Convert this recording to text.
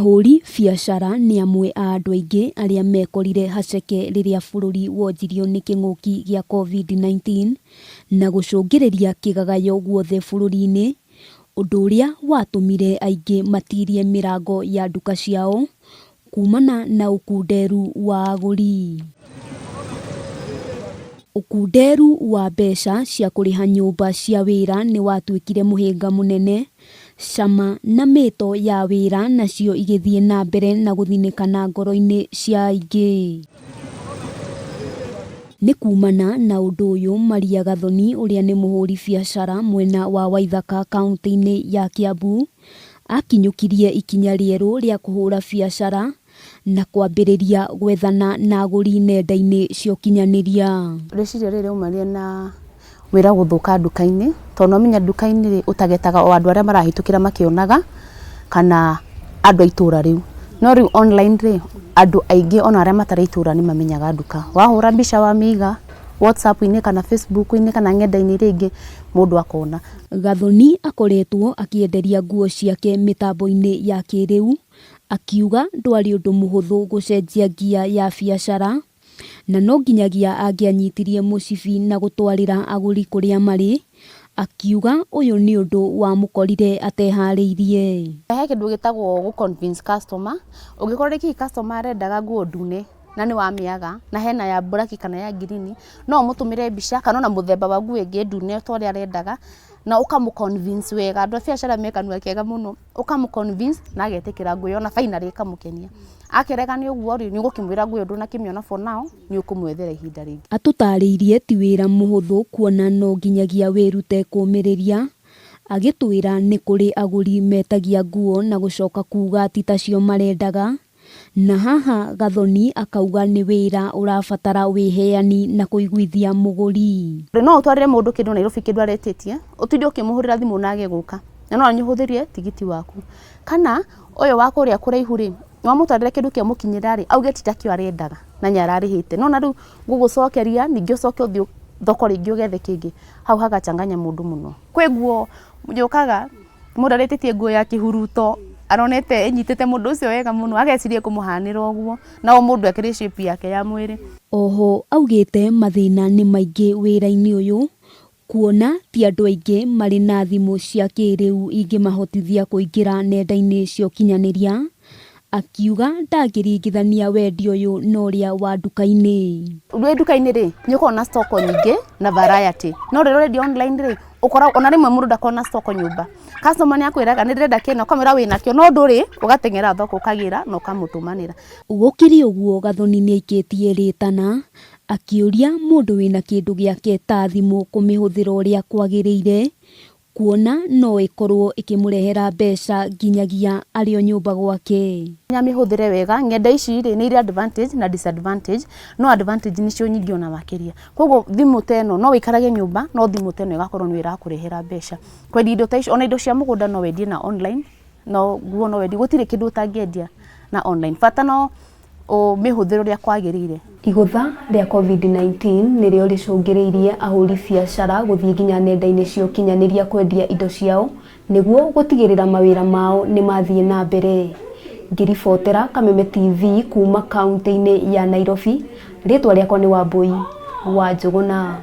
Ahũri biacara nĩ amwe a andũ aingĩ arĩa mekorire haceke rĩrĩa bũrũri wonjirio nĩ kĩng'ũki gĩa Covid-19 na gũcũngĩrĩria kĩgagayo guothe bũrũri-inĩ, ũndũ ũrĩa watũmire aingĩ matirie mĩrango ya nduka ciao kumana na ũkunderu wa agũri. Ũkunderu wa mbeca cia kũrĩha nyũmba cia wĩra nĩ watuĩkire mũhĩnga mũnene, cama na mĩto ya wĩra nacio igĩthiĩ na mbere na gũthinĩkana ngoro-inĩ cia aingĩ. Nĩ kumana na ũndũ ũyũ Maria Gathoni ũrĩa nĩ mũhũri biacara mwena wa Waithaka kaũntĩ-inĩ ya Kiambu, akinyũkirie ikinya rĩerũ rĩa kũhũra biacara na kwambĩrĩria gwethana na agũri nenda-inĩ cia ũkinyanĩria. Rĩciria rĩrĩ rĩaumanire na wĩra gũthũka nduka-inĩ, tondũ nĩwamenya nduka-inĩ rĩ, ũtagetaga o andũ arĩa marahĩtũkĩra makĩonaga, kana andũ a itũra rĩu. No rĩu online rĩ, andũ aingĩ ona arĩa matarĩ itũra nĩ mamenyaga nduka. Wahũra mbica wamĩiga WhatsApp-inĩ kana Facebook-inĩ kana ng'enda-inĩ iria ingĩ, mũndũ akona. Gathoni akoretwo akĩenderia nguo ciake mĩtambo-inĩ ya kĩrĩu, akiuga ndwarĩ ũndũ mũhũthũ gũcenjia ngia ya biacara na no nginyagia angĩanyitirie mũcibi na gũtwarĩra agũri kũrĩa marĩ, akiuga ũyũ nĩ ũndũ wamũkorire ateharĩirie. He kĩndũ gĩtagwo gũ convince customer, ũngĩkorwo rĩngĩ customer arendaga nguo ndune na nĩ wamĩaga na hena ya mburaki kana ya ngirini, no ũmũtũmĩre mbica kana ona mũthemba wa nguo ĩngĩ ndune ta ũrĩa arendaga na ũkamũ convince wega. Andũ a biacara me kanua kega mũno, ũkamũ convince na agetĩkĩra nguo ĩyo na finally ĩkamũkenia. Akĩrega nĩ ũguo rĩ, nĩ ũgũkĩmwĩra nguo ĩyo ndũnakĩmĩona for now, nĩ ũkũmwethera ihinda rĩngĩ. Atũtarĩirie ti wĩra mũhũthũ kuona no nginyagia wĩrute kũmĩrĩria, agĩtwĩra nĩ kũrĩ agũri metagia nguo na gũcoka kuga ti tacio marendaga, na haha Gathoni akauga nĩ wĩra ũrabatara wĩheani na kũiguithia mũgũri. No ũtwarĩre mũndũ kĩndũ Nairobi kĩndũ aretĩtie, ũtinde ũkĩmũhũrĩra thimũ na age gũka, na no anyũhũthĩrie tigiti waku. Kana ũyũ wa kũrĩa kũraihu rĩ, wamũtwarĩra kĩndũ kĩamũkinyĩra rĩ, auge ti takĩo arendaga na nĩ ararĩhĩte. Nĩwona rĩu gũgũcokeria ningĩ ũcoke ũthiĩ thoko rĩngĩ ũgethe kĩngĩ, hau hagachanganya mũndũ mũno. Kwĩ nguo yũkaga mũndũ aretĩtie nguo ya kĩhuruto aronete ĩnyitĩte mũndũ ũcio wega mũno ageciria ĩkũmũhanĩra ũguo na o mũndũ akĩrĩ shape yake ya mwĩrĩ. Oho augĩte mathĩna nĩ maingĩ wĩra-inĩ ũyũ kuona ti andũ aingĩ marĩ na thimũ cia kĩrĩu ingĩmahotithia kũingĩra nenda-inĩ cia ũkinyanĩria, akiuga ndangĩringithania wendia ũyũ na ũrĩa wa nduka-inĩ. Wĩ nduka-inĩ rĩ, nĩ ũkoragwo na stock nyingĩ na variety, no rĩrĩa ũrendia online rĩ, ũkoragwo ona rĩmwe mũndũ ndakoragwo na stock nyũmba. Customer nĩ akwĩraga nĩ ndĩrenda kĩna, ũkamwĩra wĩnakĩo no ndũrĩ, ũgateng'era thoko ũkagĩra na ũkamũtũmanĩra. Gũkĩrĩ ũguo Gathoni nĩaikĩtie rĩtana akĩũria mũndũ wĩna kĩndũ gĩake ta thimũ kũmĩhũthĩra ũrĩa kwagĩrĩire, kuona no ĩkorwo ĩkĩmũrehera mbeca nginyagia arĩ o nyũmba gwake. Amĩhũthĩre wega, ng'enda ici rĩ, nĩ irĩ advantage na disadvantage, no advantage nĩcio nyingĩ ona makĩria. Koguo thimũ ta ĩno no wĩikarage nyũmba no thimũ ta ĩno ĩgakorwo nĩyo ĩrakũrehera mbeca. Kwendia indo ta icio, ona indo cia mũgũnda no wendie na online, no nguo no wendie, gũtirĩ kĩndũ ũtangĩendia na online, bata no ũmĩhũthĩre ũrĩa kwagĩrĩire. Igũtha rĩa Covid-19 nĩrĩo rĩcũngĩrĩirie ahũri biacara gũthiĩ nginya nenda-inĩ cia ũkinyanĩria kwendia indo ciao nĩguo gũtigĩrĩra mawĩra mao nĩ mathiĩ na mbere. Ngĩribotera Kameme TV kuma kaunti-inĩ ya Nairobi, rĩtwa rĩakwa nĩ Wambui wa Njũgũna.